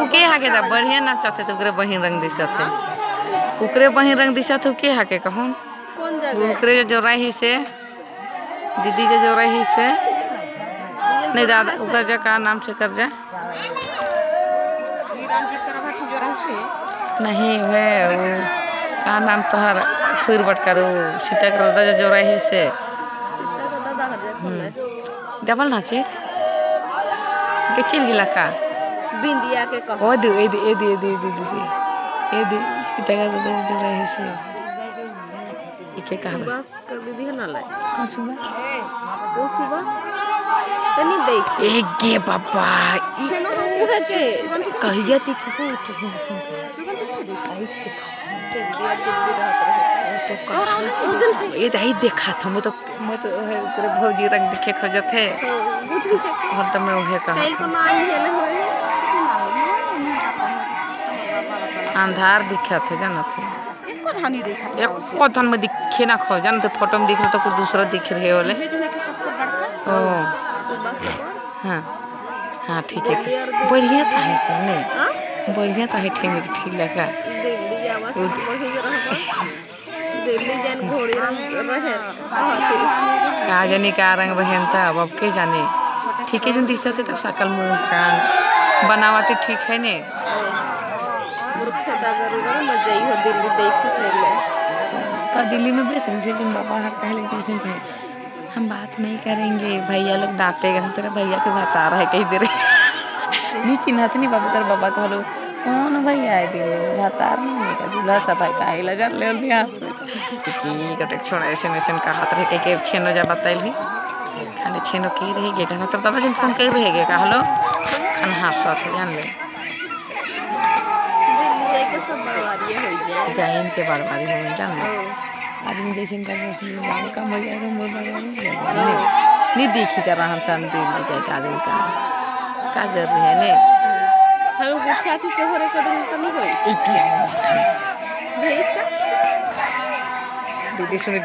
के हाके ता बढ़िया नाचत है तो ओकरे बहिन रंग दिसत है, ओकरे बहिन रंग दिसत है। के हाके कहूँ? कौन जगह? ओकरे जो जोराई से दीदी जो जोराई से नहीं दादा, ओकर जा का नाम से कर जा नहीं वे वो का नाम तोहर फिर बटकर सीता के दादा जो जोराई से। सीता का दादा हर जाए फोन। डबल नाचे के चल गेला का? बिंदिया के कहो। ओ दे ए दे ए दे दे दे दे ए दे, सीता का दादा जो जोराई से इके कहा? सुभाष का दीदी है ना लाई। कौन सुबह? वो सुभाष तनी देख। ए गे बाबा। उहे के। कहिया देखो तो बिंदिया दिल्ली रहत रहे। तो कहाँ ये दाई देखा था, मैं तो ओहे ओकरे भौजी रंग देखे खोजत है। बुझ गए। और तो मैं ओहे कहा। कल को ना आई हेले होए। अंधार दिखत है जानत है। एको धानी देखा। एको धन में दिखे ना खो जानत, फोटो में दिख रहा तो कुछ दूसरा दिख रहे होले। जो है कि सबको बड़का। ओ। सुभाष से बड़। हाँ हाँ, ठीक है, बढ़िया था है तो नहीं। हां। बढ़िया था है, ठीक ठीक लगा। दिल्ली जावा से वही रहबा, दिल्ली जान घोड़ी रंग रहे कहत। का जाने का रंग रहन था, अब के जाने। ठीक है, जो दिखत है तब सकल मुंह कान बनावटी ठीक है ने। मूर्ख दागर मजा ही हो दिल्ली देख से ले। तो दिल्ली में बेस रहे से बाबा हर कहे कैसे कहे, हम बात नहीं करेंगे, भैया लोग डांटेगा। हम तेरा भैया के बता रहा है कहीं देर नहीं चिन्हत नहीं बाबा कर बाबा कहलो कौन भैया है दिल्ली में भातार नहीं है का दूल्हा सब है काहे लगा ले लिया की कटे छोड़ा ऐसे ऐसे कहत रहे के के छेनो जा बताइल ही खाली छेनो की रही गे कहा तब दादा जी फोन कर रहे गे कहलो खान हंसत है जान ले। दिल्ली जाए के सब बर्बादी हो जाए। जाइन के बर्बादी हो जान ले। आदमी जैसे कर बाल कम हो जाएगा, मोर बर्बाद हो जाएगा। नहीं नहीं देखी कर रहा हम सन दिल्ली जाए के आदमी का का जरूरी है ने। हमें गुटखा से हो रिकॉर्डिंग तो नहीं होई? एक ही भेज। दीदी सुनी।